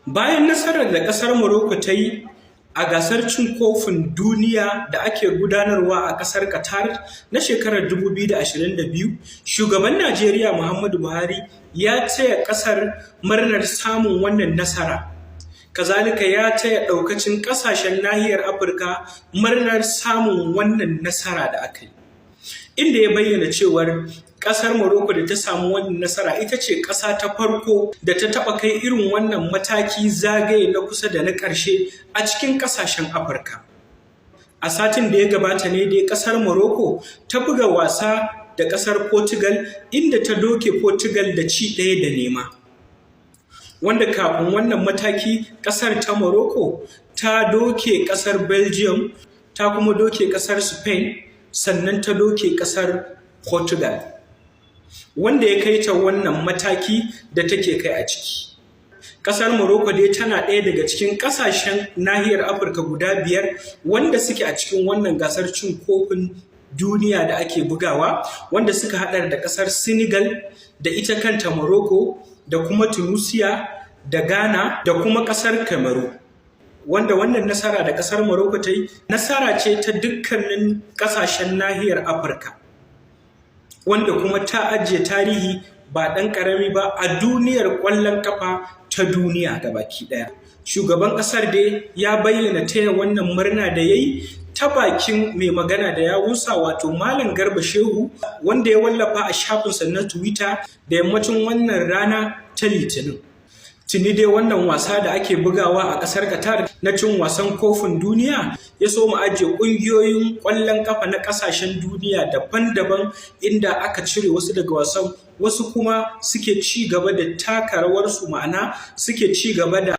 Bayan nasarar da ƙasar Morocco ta yi a gasar cin kofin duniya da ake gudanarwa a ƙasar Qatar na shekarar 2022, shugaban Najeriya Muhammadu Buhari ya taya ƙasar murnar samun wannan nasara. Kazalika ya taya ɗaukacin ƙasashen nahiyar Afirka murnar samun wannan nasara da aka yi, inda ya bayyana cewar ƙasar Morocco da ta samu wannan nasara ita ce ƙasa ta farko da ta taɓa kai irin wannan mataki zagaye na kusa da na ƙarshe a cikin ƙasashen Afirka. A satin da ya gabata ne dai ƙasar Morocco ta buga wasa da ƙasar Portugal, inda ta doke Portugal da ci 1-0. Wanda kafin wannan mataki ƙasar ta Morocco ta doke ƙasar Belgium, ta kuma doke ƙasar Spain, sannan ta doke ƙasar Portugal, wanda ya kai ta wannan mataki da take kai a ciki. Ƙasar Morocco dai tana ɗaya daga cikin ƙasashen nahiyar Afirka guda biyar wanda suke a cikin wannan gasar cin kofin duniya da ake bugawa, wanda suka haɗar da ƙasar Senegal da ita kanta Morocco da kuma Tunisia da Ghana da kuma ƙasar Cameroon. Wanda wannan nasara da ƙasar Morocco ta yi, nasara ce ta dukkanin ƙasashen nahiyar Afirka, wanda kuma ta ajiye tarihi ba ɗan ƙarami ba a duniyar ƙwallon ƙafa ta duniya gabaki ɗaya. Shugaban ƙasar dai ya bayyana taya wannan murna da ya yi ta bakin mai magana da yawunsa, wato Malam Garba Shehu, wanda ya wallafa a shafinsa na Twitter da yammacin wannan rana ta Litinin. Tuni dai wannan wasa da ake bugawa a ƙasar Qatar na cin wasan kofin duniya ya so mu ajiye ƙungiyoyin ƙwallon ƙafa na ƙasashen duniya daban-daban, inda aka cire wasu daga wasan, wasu kuma suke ci gaba da taka rawarsu, ma'ana suke ci gaba da